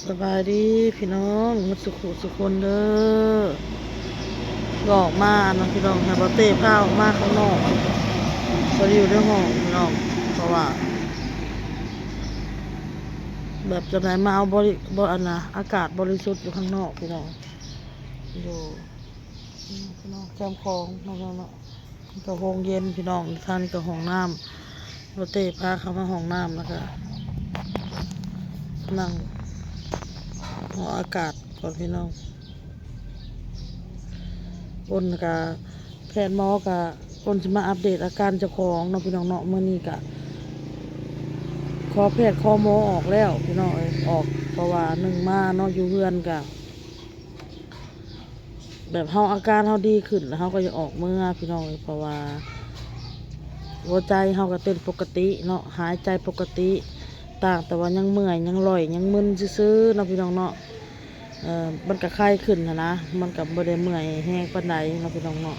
ສະບາຍດີພີ່ນ້ອງໝົດສຸຂຸສຸຄົນເດີ. ອອກມາເນາະພີ່ນ້ອງ ໃຫ້ບ່າວເຕ້ພາອອກມາຂ້າງນອກ ບໍ່ໄດ້ຢູ່ໃນຫ້ອງພີ່ນ້ອງ ເພາະວ່າ ແບບຈັ່ງໃດ ມາເອົາບໍລິ ບໍ ອັນນະ ອາກາດບໍລິສຸດຢູ່ຂ້າງນອກພີ່ນ້ອງ ຢູ່ ພີ່ນ້ອງ ແຄມຂອງເນາະ ນີ້ກໍໂຮງເຢັນພີ່ນ້ອງ ທາງນີ້ກໍຫ້ອງນ້ຳ ບ່າວເຕ້ພາເຂົ້າມາຫ້ອງນ້ຳ ແລ້ວກໍນັ່ງເອົາອາກາດກ່ອນພີ່ນ້ອງ. ອ້ນກະ ແພດໝໍກະ ອ້ນຊິມາອັບເດດອາການເຈົ້າຂອງເນາະພີ່ນ້ອງເນາະ. ມື້ນີ້ກະ ຂໍແພດຂໍໝໍອອກແລ້ວພີ່ນ້ອງເອີຍ ອອກ ເພາະວ່າໜຶ່ງມາເນາະ ຢູ່ເຮືອນກະ ແບບເຮົາອາການເຮົາດີຂຶ້ນ ແລ້ວເຮົາກໍຢາກອອກເມືອພີ່ນ້ອງເອີຍ ເພາະວ່າຫົວໃຈເຮົາກໍເຕັ້ນປົກກະຕິເນາະ ຫາຍໃຈປົກກະຕິ ຕ່າງແຕ່ວ່າຍັງເມື່ອຍ ຍັງລອຍ ຍັງມຶນຊື່ໆເນາະພີ່ນ້ອງເນາະ. ເອີ ມັນກໍໄຄຂຶ້ນຫັ້ນນະ ມັນກໍບໍ່ໄດ້ເມື່ອຍແຮງປານໃດເນາະພີ່ນ້ອງເນາະ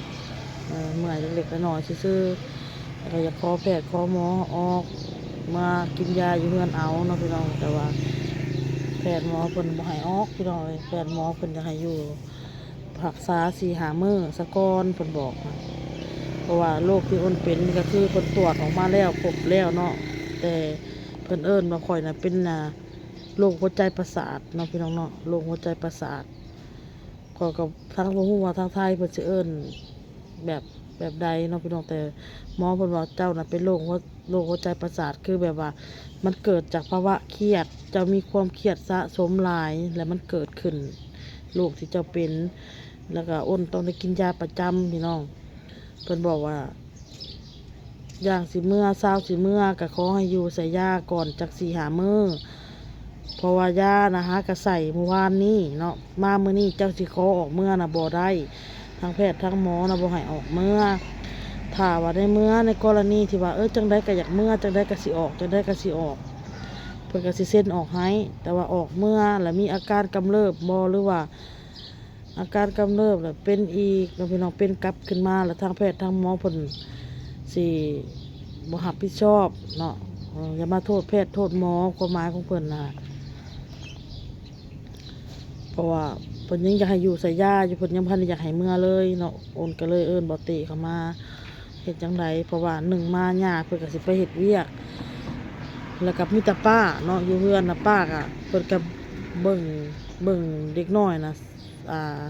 ເອີ ເມື່ອຍເລັກໆນ້ອຍໆຊື່ໆ. ແລ້ວກໍຢາກຂໍແພດຂໍໝໍອອກ ມາກິນຢາຢູ່ເຮືອນເອົາເນາະພີ່ນ້ອງ ແຕ່ວ່າແພດໝໍເພິ່ນບໍ່ໃຫ້ອອກພີ່ນ້ອງເອີຍ ແພດໝໍເພິ່ນຢາກໃຫ້ຢູ່ ຮັກສາສີ່ຫ້າມື້ສາກ່ອນ ເພິ່ນບອກນະ ເພາະວ່າໂລກທີ່ອ້ນເປັນນີ້ກໍຄືເພິ່ນກວດອອກມາແລ້ວຄົບແລ້ວເນາະ ແຕ່ເພິ່ນເອີ້ນວ່າຂ້ອຍນະເປັນ ອ່າ ໂລກຫົວໃຈປະສາດເນາະພີ່ນ້ອງເນາະ ໂລກຫົວໃຈປະສາດ. ຂ້ອຍກໍທັງບໍ່ຮູ້ວ່າທາງໄທເພິ່ນຊິເອີ້ນແບບ ແບບໃດເນາະພີ່ນ້ອງ ແຕ່ໝໍເພິ່ນວ່າເຈົ້ານະເປັນໂລກຫົວ ໂລກຫົວໃຈປະສາດ ຄືແບບວ່າມັນເກີດຈາກພາວະຄຽດ ເຈົ້າມີຄວາມຄຽດສະສົມຫຼາຍ ແລ້ວມັນເກີດຂຶ້ນ ໂລກທີ່ເຈົ້າເປັນ ແລ້ວກໍອ້ນຕ້ອງໄດ້ກິນຢາປະຈຳພີ່ນ້ອງ. ເພິ່ນບອກວ່າ ຢ່າງຊິເມືອ ຊາວຊິເມືອ ກໍຂໍໃຫ້ຢູ່ໃສ່ຢາກ່ອນຈັກສີ່ຫ້າມື້ ເພາະວ່າຢານະຫາກະໃສ່ມື້ວານນີ້ເນາະ ມາມື້ນີ້ເຈົ້າຊິຂໍອອກເມືອນະບໍ່ໄດ້ ທາງແພດທາງໝໍນະບໍ່ໃຫ້ອອກເມືອ. ຖ້າວ່າໃນເມືອ ໃນກໍລະນີທີ່ວ່າ ເອີ ຈັ່ງໃດກໍຢາກເມືອ ຈັ່ງໃດກໍຊິອອກ ຈັ່ງໃດກໍຊິອອກ ເພິ່ນກໍຊິເຊັນອອກໃຫ້ ແຕ່ວ່າອອກເມືອແລ້ວມີອາການກຳເລີບບໍ່ ຫຼືວ່າ ອາການກຳເລີບແລ້ວເປັນອີກເນາະພີ່ນ້ອງ ເປັນກັບຂຶ້ນມາ ແລ້ວທາງແພດທາງໝໍເພິ່ນຊິບໍ່ຮັບຜິດຊອບເນາະ. ເອີ ຢ່າມາໂທດແພດໂທດໝໍ ຄວາມໝາຍຂອງເພິ່ນນະ ເພາະວ່າເພິ່ນຍັງຢາກໃຫ້ຢູ່ໃສ່ຢາຢູ່ ເພິ່ນຍັງບໍ່ທັນໄດ້ຢາກໃຫ້ເມືອເລີຍເນາະ. ໂອນກໍເລີຍເອີ້ນບ່າວເຕ້ເຂົ້າມາ ເຮັດຈັ່ງໃດ ເພາະວ່າໜຶ່ງມາຍ່າເພິ່ນກໍຊິໄປເຮັດວຽກ ແລ້ວກໍມີແຕ່ປ້າເນາະ ຢູ່ເຮືອນນະ ປ້າກໍ ເພິ່ນກໍເບິ່ງ ເບິ່ງເດັກນ້ອຍນະ ອ່າ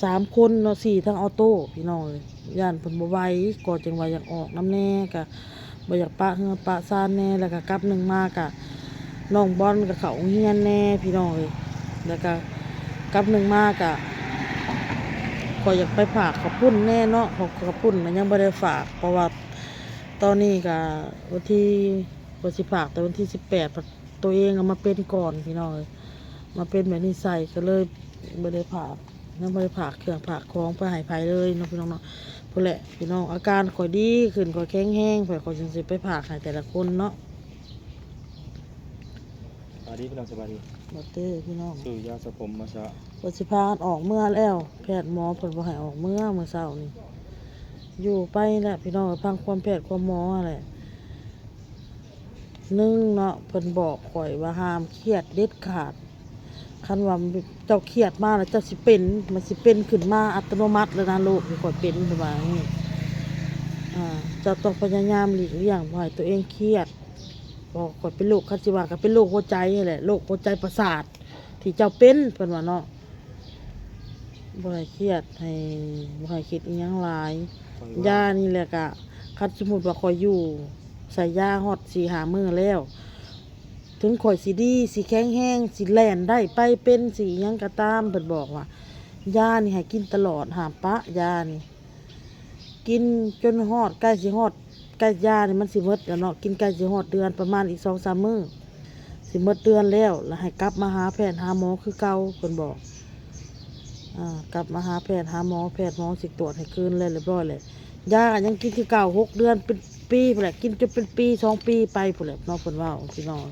ສາມຄົນເນາະ ຂີ່ທັງອໍໂຕ້ພີ່ນ້ອງເອີຍ ຢ້ານເພິ່ນບໍ່ໄຫວ ກໍຈຶ່ງວ່າຢາກອອກນຳແດ່ ກະບໍ່ຢາກປະເຮືອນປະຊານແດ່. ແລ້ວກະກັບໜຶ່ງມາກະ ນ້ອງບອນກະເຂົ້າໂຮງຮຽນແດ່ພີ່ນ້ອງເອີຍ ແລ້ວກະກັບໜຶ່ງມາກະ ຂ້ອຍຢາກໄປຝາກເຂົ້າປຸ້ນແດ່ເນາະ ເພາະເຂົ້າປຸ້ນນະຍັງບໍ່ໄດ້ຝາກ ເພາະວ່າຕອນນີ້ກະວັນທີ ວ່າຊິຝາກແຕ່ວັນທີສິບແປດ ໂຕເອງເອົາມາເປັນກ່ອນພີ່ນ້ອງເອີຍ ມາເປັນແບບນີ້ໃສ່ ກໍເລີຍບໍ່ໄດ້ຝາກ ຍັງບໍ່ໄດ້ຝາກເຄື່ອງຝາກຂອງໄປໃຫ້ໃຜເລີຍເນາະພີ່ນ້ອງເນາະ. ພຸ້ນແຫຼະພີ່ນ້ອງ ອາການຂ້ອຍດີຂຶ້ນ ຂ້ອຍແຂງແຮງ ຂ້ອຍ ຂ້ອຍຈຶ່ງຊິໄປຝາກໃຫ້ແຕ່ລະຄົນເນາະ. ສະບາຍດີພີ່ນ້ອງ ສະບາຍດີ ບໍ່ເຕ້ພີ່ນ້ອງ ຊື້ຢາສະຜົມມາຊະ ວ່າຊິພາກັນອອກເມືອແລ້ວ ແພດໝໍເພິ່ນບໍ່ໃຫ້ອອກເມືອມື້ເຊົ້ານີ້ ຢູ່ໄປແຫຼະພີ່ນ້ອງ ຟັງຄວາມແພດຄວາມໝໍຫັ້ນແຫຼະ. ໜຶ່ງເນາະ ເພິ່ນບອກຂ້ອຍວ່າຫ້າມຄຽດເດັດຂາດ ຄັນວ່າເຈົ້າຄຽດມາແລ້ວເຈົ້າຊິເປັນ ມັນຊິເປັນຂຶ້ນມາອັດຕະໂນມັດເລີຍນະ ໂລກທີ່ຂ້ອຍເປັນ ເພິ່ນວ່າຢ່າງນີ້. ອ່າ ເຈົ້າຕ້ອງພະຍາຍາມຫຼີກລ່ຽງບໍ່ໃຫ້ຕົວເອງຄຽດ ເພາະຂ້ອຍເປັນໂລກ ຄັນຊິວ່າກໍເປັນໂລກຫົວໃຈຫັ້ນແຫຼະ ໂລກຫົວໃຈປະສາດທີ່ເຈົ້າເປັນ ເພິ່ນວ່າເນາະ. ບໍ່ໃຫ້ຄຽດ ໃຫ້ ບໍ່ໃຫ້ຄິດອີ່ຫຍັງຫຼາຍ ຂ້ອຍວ່າ ຢານີ້ແຫຼະກະ ຄັນສົມມຸດວ່າຂ້ອຍຢູ່ໃສ່ຢາຮອດສີ່ຫ້າມື້ແລ້ວ ເຖິງຂ້ອຍຊິດີ ຊິແຂງແຮງ ຊິແລ່ນໄດ້ໄປເປັນ ຊິອີ່ຫຍັງກໍຕາມ ເພິ່ນບອກວ່າ ຢານີ້ໃຫ້ກິນຕະຫຼອດ ຫ້າມປະ ຢານີ້ ກິນຈົນຮອດ ໃກ້ຊິຮອດ ໃກ້ ຢານີ້ມັນຊິໝົດແລ້ວເນາະ ກິນໃກ້ຊິຮອດເດືອນ ປະມານອີກສອງສາມມື້ ຊິໝົດເດືອນແລ້ວ ແລ້ວໃຫ້ກັບມາຫາແພດຫາໝໍຄືເກົ່າ ເພິ່ນບອກ. ອ່າ ກັບມາຫາແພດຫາໝໍ ແພດໝໍຊິກວດໃຫ້ຄືນແລ້ວ ລຽບຮ້ອຍແລ້ວ ຢາກໍຍັງກິນຄືເກົ່າ ຫົກເດືອນເປັນປີພຸ້ນແຫຼະ ກິນຈົນເປັນປີສອງປີໄປພຸ້ນແຫຼະເນາະ ເພິ່ນເວົ້າພີ່ນ້ອງ.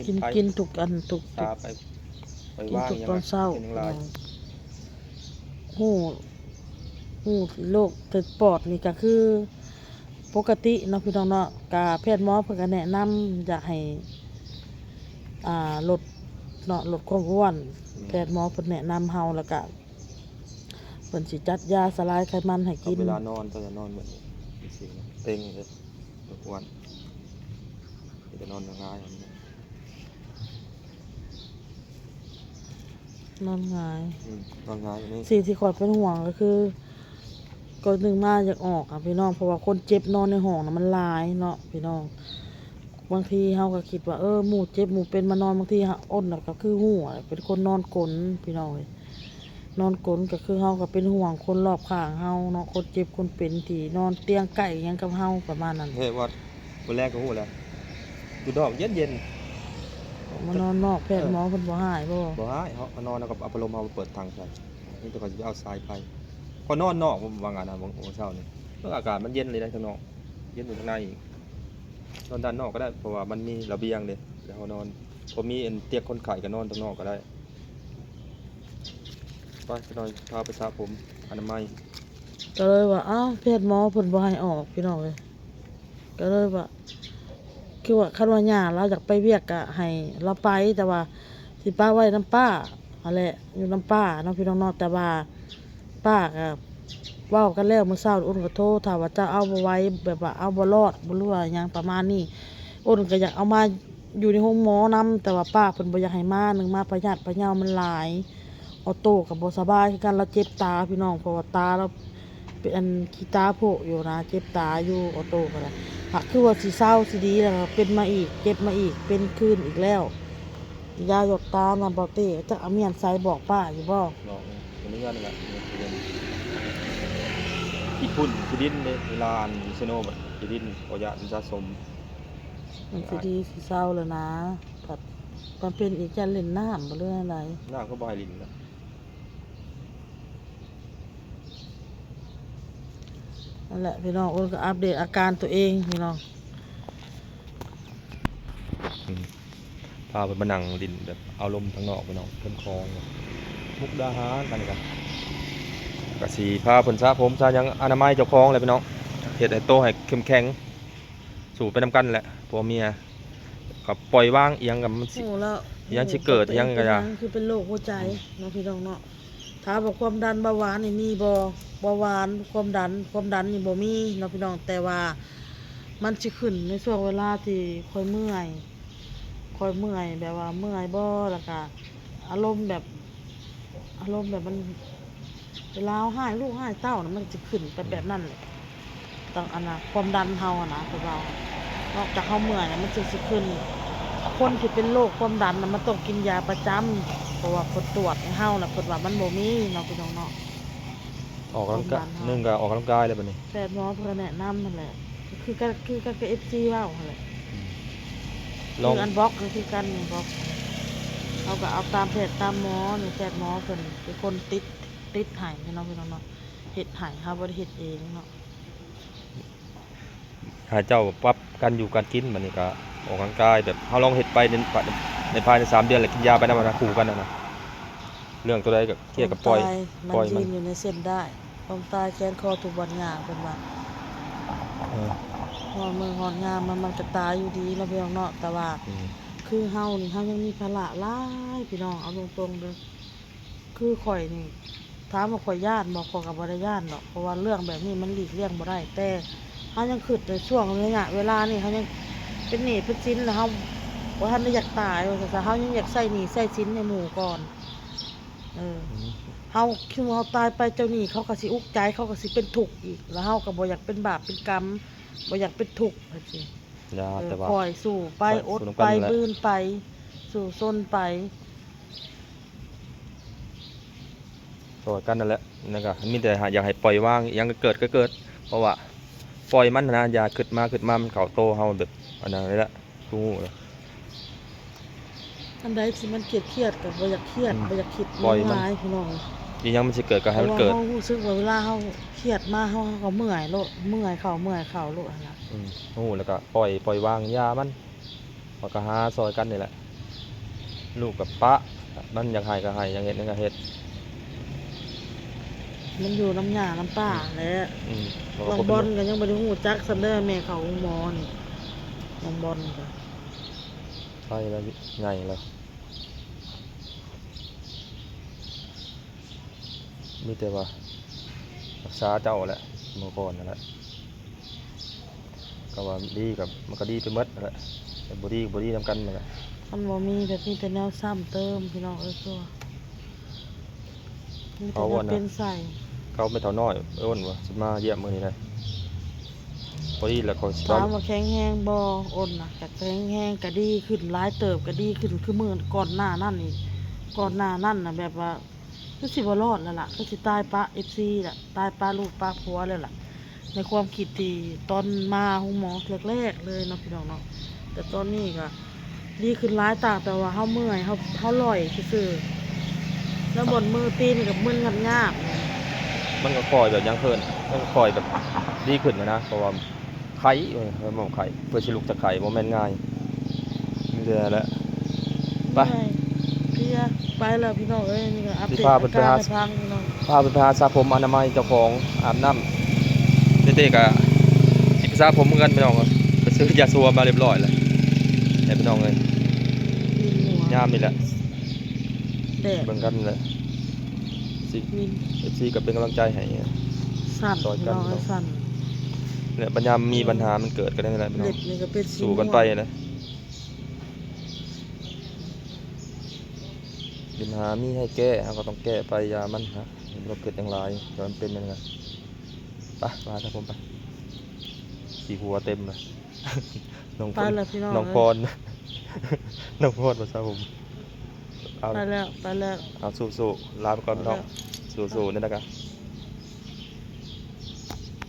ກິນ ກິນທຸກອັນ ທຸກ ທຸກ ກິນທຸກຕອນເຊົ້າ ຮູ້ ຮູ້ໂລກ ແຕ່ປອດນີ້ກໍຄື ປົກກະຕິເນາະ ພີ່ນ້ອງເນາະ ກະແພດໝໍເພິ່ນກະແນະນຳຢາກໃຫ້ ອ່າ ລົດເນາະ ລົດຄວາມອ້ວນ. ແມ່ນ ແພດໝໍເພິ່ນແນະນຳເຮົາ ແລ້ວກະເພິ່ນຊິຈັດຢາສະລາຍໄຂມັນໃຫ້ກິນ. ເວລານອນ ເຈົ້າຈະນອນແບບນີ້ ເຕັງເດ້ ລົດອ້ວນ ຈະນອນງ່າຍ. ນອນຫງາຍ ອືມ ນອນຫງາຍຢູ່ນີ້. ສິ່ງທີ່ຂ້ອຍເປັນຫ່ວງກໍຄື ກໍໜຶ່ງມາຢາກອອກອະພີ່ນ້ອງ ເພາະວ່າຄົນເຈັບນອນໃນຫ້ອງນະມັນຫຼາຍເນາະພີ່ນ້ອງ. ບາງທີເຮົາກໍຄິດວ່າ ເອີ ໝູ່ເຈັບໝູ່ເປັນມານອນ ບາງທີເຮົາອົນແລ້ວກໍຄືຮູ້ແຫຼະ ເປັນຄົນນອນກົນພີ່ນ້ອງເອີຍ. ນອນກົນກໍຄືເຮົາກໍເປັນຫ່ວງຄົນລອບຂ້າງເຮົາເນາະ ຄົນເຈັບຄົນເປັນທີ່ນອນຕຽງໃກ້ຫຍັງກັບເຮົາປະມານນັ້ນ. ເອີ ວ່າມື້ແລກກໍຮູ້ແລ້ວ ຢູ່ນອກເຢັນໆ ມານອນນອກ ແພດໝໍເພິ່ນບໍ່ຮ້າຍບໍ່? ບໍ່ຮ້າຍ ເຮົາມານອນ ເຮົາກໍເອົາພັດລົມເຮົາເປີດຖັງໃສ່ ນີ້ແຕ່ຂ້ອຍຊິໄປເອົາສາຍໄຟ. ຂ້ອຍນອນນອກ ວ່າງອັນນັ້ນ ວ່າງເຊົ້ານີ້ ອາກາດມັນເຢັນເລີຍນະ ຂ້າງນອກ ເຢັນຢູ່ຂ້າງໃນອີກ. ນອນດ້ານນອກກໍໄດ້ ເພາະວ່າມັນມີລະບຽງເດ້ ແລ້ວເຮົານອນ ພໍມີອັນຕຽງຄົນໄຂ້ກໍນອນຂ້າງນອກກໍໄດ້. ໄປ ຈັກໜ່ອຍພາໄປສະຜົມອະນາໄມ. ກໍເລີຍວ່າ ອ້າວ ແພດໝໍເພິ່ນບໍ່ໃຫ້ອອກພີ່ນ້ອງເອີຍ. ກໍເລີຍວ່າ ຄືວ່າຄັນວ່າຍ່າລາວຢາກໄປວຽກກໍໃຫ້ລາວໄປ ແຕ່ວ່າຊິປະໄວ້ນຳປ້າຫັ້ນແຫຼະ ຢູ່ນຳປ້າເນາະ ພີ່ນ້ອງເນາະ. ແຕ່ວ່າປ້າກໍເວົ້າກັນແລ້ວ ມື້ເຊົ້າອຸ່ນກໍໂທ ຖ້າວ່າເຈົ້າເອົາບໍ່ໄຫວ ແບບວ່າເອົາບໍ່ລອດ ບໍ່ຮູ້ວ່າຫຍັງປະມານນີ້ ອຸ່ນກໍຢາກເອົາມາຢູ່ໃນໂຮງໝໍນຳ ແຕ່ວ່າປ້າເພິ່ນບໍ່ຢາກໃຫ້ມາ ໜຶ່ງມາພະຍາດພະເຍົາມັນຫຼາຍ. ອອໂຕ້ກໍບໍ່ສະບາຍຄືກັນ ລາວເຈັບຕາພີ່ນ້ອງ ເພາະວ່າຕາລາວເປັນອັນຂີ້ຕາໂພະຢູ່ນະ ເຈັບຕາຢູ່ ອອໂຕ້ກໍໄດ້. ຫາກຄືວ່າຊິເຊົາຊິດີແລ້ວ ເປັນມາອີກ ເຈັບມາອີກ ເປັນຄືນອີກແລ້ວ. ຢາຢອກຕານະ ບໍ່ເຕ້ ຈັກເອົາມາໃສ່ ບອກປ້າຢູ່ບໍ່? ບອກ ຢູ່ໃນເຮືອນນີ້ແຫຼະ ຢູ່ເຮືອນ ຂີ້ຝຸ່ນຂີ້ດິນເດ້ ເວລາອັນຢູ່ເຊໂນບັດ ຂີ້ດິນ ບໍ່ຢາກມັນສະສົມ. ມັນຊິດີຊິເຊົາແລ້ວນະ ພັດມາເປັນອີກ ຢ້ານຫຼິ້ນນ້ຳບໍ່ ຫຼືແນວໃດ? ນ້ຳກໍບໍ່ໃຫ້ຫຼິ້ນນະ. ນັ້ນແຫຼະພີ່ນ້ອງ ອຸ່ນກໍອັບເດດອາການຕົວເອງພີ່ນ້ອງ. ອືມ ພາເພິ່ນມານັ່ງຫຼິ້ນແບບອາລົມທາງນອກພີ່ນ້ອງ ເທິງຄອງ ມຸກດາຫານ ອັນນີ້ກໍ ກໍຊິພາເພິ່ນສະຜົມສະຫຍັງ ອະນາໄມເຈົ້າຂອງແຫຼະພີ່ນ້ອງ ເຮັດໃຫ້ໂຕໃຫ້ເຂັ້ມແຂງ ສູ້ໄປນຳກັນແຫຼະ ຜົວເມຍ ກໍປ່ອຍວາງ ອີ່ຫຍັງກໍມັນຊິ ຫູແລ້ວ ອີ່ຫຍັງຊິເກີດ ຫູກໍເປັນ ຫຍັງກໍຢ່າ ເປັນຫຍັງຄືເປັນໂລກຫົວໃຈ ອືມ ເນາະ ພີ່ນ້ອງເນາະ. ຖ້າວ່າຄວາມດັນເບົາຫວານນີ້ມີບໍ່? ເບົາຫວານ ຄວາມດັນ ຄວາມດັນນີ້ບໍ່ມີເນາະ ພີ່ນ້ອງ ແຕ່ວ່າມັນຊິຂຶ້ນໃນຊ່ວງເວລາທີ່ຂ້ອຍເມື່ອຍ ຂ້ອຍເມື່ອຍ ແບບວ່າເມື່ອຍບໍ່ ແລ້ວກະອາລົມແບບ ອາລົມແບບມັນ ເວລາເຮົາຮ້າຍລູກຮ້າຍເຕົ້ານະ ມັນຈະຂຶ້ນໄປແບບນັ້ນແຫຼະ ອືມ ຕ້ອງອັນນະ ຄວາມດັນເຮົາຫັ້ນນະ ເພິ່ນວ່າ ນອກຈາກເຮົາເມື່ອຍນະ ມັນຈຶ່ງຊິຂຶ້ນ. ຄົນທີ່ເປັນໂລກຄວາມດັນນະ ມັນຕ້ອງກິນຢາປະຈຳ ເພາະວ່າເພິ່ນຕວດໃຫ້ເຮົານະ ເພິ່ນວ່າມັນບໍ່ມີເນາະ ພີ່ນ້ອງເນາະ. ອອກກຳລັງກາຍ ຄວາມດັນເຮົາ ໜຶ່ງກໍອອກກຳລັງກາຍແລ້ວບັດນີ້ ແພດໝໍເພິ່ນກໍແນະນຳຫັ້ນແຫຼະ ຄືກັນ ຄືກັນກັບເອັຟຊີເວົ້າຫັ້ນແຫຼະ ອືມ ລອງ ຄືອັນບລັອກກໍຄືກັນ ບລັອກ ເຮົາກໍເອົາຕາມແພດຕາມໝໍນີ້ ແພດໝໍເພິ່ນເປັນຄົນຕິດ ຕິດໃຫ້ເນາະ ພີ່ນ້ອງເນາະ ເຮັດໃຫ້ ເຮົາບໍ່ໄດ້ເຮັດເອງເນາະ. ໃຫ້ເຈົ້າປັບການຢູ່ການກິນ ບັດນີ້ກໍອອກກຳລັງກາຍ ແບບເຮົາລອງເຮັດໄປໃນ ໃນພາຍໃນສາມເດືອນ ແລ້ວກິນຢາໄປນຳນະ ຄູ່ກັນນະ ເລື່ອງຕົວໃດກໍຄຽດກໍປ່ອຍ ຄວາມຕາຍມັນຢືນຢູ່ໃນເສັ້ນດ້າຍ ຄວາມຕາຍແຂວນຄໍທຸກບ່ອນຍ່າງ ເພິ່ນວ່າ ເອີ ຮອດມື້ຮອດຍາມມັນ ມັນກໍຕາຍຢູ່ດີເນາະ ພີ່ນ້ອງເນາະ ແຕ່ວ່າ ອືມ ຄືເຮົານີ້ ເຮົາຍັງມີພາລະຫຼາຍ ພີ່ນ້ອງ ເອົາຕົງໆເດີ ຄືຂ້ອຍນີ້ ຖາມວ່າຂ້ອຍຢ້ານບໍ່? ຂ້ອຍກໍບໍ່ໄດ້ຢ້ານດອກ ເພາະວ່າເລື່ອງແບບນີ້ມັນຫຼີກລ່ຽງບໍ່ໄດ້ ແຕ່ເຮົາຍັງຄິດໃນຊ່ວງໄລຍະເວລານີ້ ເຮົາຍັງເປັນໜີ້ເປັນສິນ ແລ້ວເຮົາບໍ່ທັນໄດ້ຢາກຕາຍວ່າຊັ້ນຊະ ເຮົາຍັງຢາກໃຊ້ໜີ້ໃຊ້ສິນໃຫ້ໝູ່ກ່ອນ. ເອີ ອືມ ເຮົາຄິດວ່າເຮົາຕາຍໄປ ເຈົ້າໜີ້ເຂົາກໍຊິອຸກໃຈ ເຂົາກໍຊິເປັນທຸກອີກ ແລ້ວເຮົາກໍບໍ່ຢາກເປັນບາບເປັນກຳ ບໍ່ຢາກເປັນທຸກຈັ່ງຊີ້. ຢ່າ ເອີ ແຕ່ວ່າ ຄ່ອຍສູ້ໄປ ອົດໄປ ບືນໄປ ສູ້ຊົນໄປ ຊ່ອຍກັນນັ້ນແຫຼະ ນັ້ນກໍມີແຕ່ຢາກໃຫ້ປ່ອຍວາງ ອີ່ຫຍັງກໍເກີດກໍເກີດ ເພາະວ່າປ່ອຍມັນຫັ້ນນະ ຢ່າຄິດມາ ຄິດມາມັນເຂົ້າໂຕເຮົາແບບອັນນັ້ນແຫຼະ ຮູ້ແລ້ວ ອັນໃດທີ່ມັນຄຽດໆກໍບໍ່ຢາກຄຽດ ອືມ ບໍ່ຢາກຄິດ ປ່ອຍມັນ ຫຼາຍພີ່ນ້ອງ ອີ່ຫຍັງມັນຊິເກີດກໍໃຫ້ມັນເກີດ ເພາະວ່າເຮົາຮູ້ສຶກວ່າເວລາເຮົາຄຽດມາ ເຮົາ ເຮົາກໍເມື່ອຍໂລດ ເມື່ອຍເຂົ້າເມື່ອຍເຂົ້າໂລດຫັ້ນນະ ອືມ ຮູ້ແລ້ວກໍປ່ອຍ ປ່ອຍວາງ ຢ່າມັນ ເຮົາກໍຫາຊ່ອຍກັນນີ້ແຫຼະ ລູກກໍປະ ມັນຢາກໃຫ້ກໍໃຫ້ ຢາກເຮັດຫຍັງກໍເຮັດ. ມັນຢູ່ນຳຫຍ້ານຳປ່າແຫຼະ. ອືມ ນ້ອງບອນກໍຍັງບໍ່ໄດ້ຮູ້ຈັກຊ້ຳເດີ ແມ່ເຂົ້າໂຮງໝໍນີ້. ນ້ອງບອນກໍໃຫຍ່ແລ້ວ ໃຫຍ່ແລ້ວ. ມີແຕ່ວ່າຮັກສາເຈົ້າແຫຼະ ເມື່ອກ່ອນນັ້ນແຫຼະ. ກໍວ່າດີກໍ ມັນກໍດີໄປໝົດຫັ້ນແຫຼະ ແຕ່ບໍ່ດີກໍບໍ່ດີນຳກັນຫັ້ນແຫຼະ. ຄັນບໍ່ມີແບບ ມີແຕ່ແນວຊ້ຳເຕີມ ພີ່ນ້ອງເອີຍ. ຄືວ່າມີແຕ່ແນວເປັນໃສ່ ເຂົາແມ່ເຖົ້ານ້ອຍ ເອີ້ນວ່າຊິມາຢ້ຽມມື້ນີ້ໄດ໋. ພໍດີແລ້ວເຂົາຊິ ຖາມວ່າແຂງແຮງບໍ່? ໂອນນະ ກໍແຂງແຮງ ກໍດີຂຶ້ນຫຼາຍເຕີບ ກໍດີຂຶ້ນ ຄືມື້ກ່ອນໜ້ານັ້ນອີກ. ກ່ອນໜ້ານັ້ນນະ ແບບວ່າ ຄືຊິບໍ່ລອດແລ້ວລະ ຄືຊິຕາຍປະເອັຟຊີລະ ຕາຍປະລູກປະຜົວແລ້ວລະ. ໃນຄວາມຄິດທີ່ຕອນມາໂຮງໝໍແລກໆເລີຍເນາະ ພີ່ນ້ອງເນາະ. ແຕ່ຕອນນີ້ກໍດີຂຶ້ນຫຼາຍ ຕ່າງແຕ່ວ່າເຮົາເມື່ອຍ ເຮົາ ເຮົາລອຍຊື່ໆ ແລ້ວບ່ອນມືຕີນກໍມຶນງາບໆ. ມັນກໍຄ່ອຍແບບຫຍັງເພິ່ນ ມັນກໍຄ່ອຍແບບດີຂຶ້ນນະ ເພາະວ່າ ໄຂ້ ເອີ ເວົ້າໄຂ້ ເພື່ອຊິລຸກຈາກໄຂ້ບໍ່ແມ່ນງ່າຍ. ນີ້ແຫຼະ ໄປ ເພຍ ໄປແລ້ວພີ່ນ້ອງເອີຍ. ນີ້ກໍອັບເດດອາການໃຫ້ຟັງພີ່ນ້ອງ ພາເພິ່ນໄປຫາສະຜົມອະນາໄມເຈົ້າຂອງ ອາບນ້ຳ. ເຕ້ໆກໍຊິໄປສະຜົມເໝືອນກັນພີ່ນ້ອງ ໄປຊື້ຢາຊົວມາຮຽບຮ້ອຍແລ້ວ ໃຫ້ພີ່ນ້ອງເອີຍ. ຍາມນີ້ແຫຼະ ແດດ ເບິ່ງກັນແຫຼະ ຊິ ເອັຟຊີກໍເປັນກຳລັງໃຈໃຫ້ ສັ່ນ ຊ່ອຍກັນເນາະ ພີ່ນ້ອງ ສັ່ນ. ແລະບັດຍາມມີບັນຫາມັນເກີດກໍໄດ້ແຫຼະພີ່ນ້ອງ ເລັບນີ້ກໍເປັນສີ ສູ້ກັນໄປແຫຼະ. ບັນຫາມີໃຫ້ແກ້ ເຮົາກໍຕ້ອງແກ້ໄປ ຢ່າມັນຫາ ບໍ່ເກີດຫຍັງຫຼາຍ ແຕ່ມັນເປັນແມ່ນຫຍັງ. ໄປ ມາຊະຜົມໄປ ຂີ້ຫົວເຕັມເລີຍ. ນ້ອງ ໄປແລ້ວພີ່ນ້ອງ ນ້ອງພອນ ເອີຍ ນ້ອງພອນມາຊະຜົມ. ເອົາ ໄປແລ້ວ ໄປແລ້ວ ເອົາ ສູ້ໆ ລາໄປກ່ອນພີ່ນ້ອງ ໄປແລ້ວ ສູ້ໆ ນີ້ນະກະ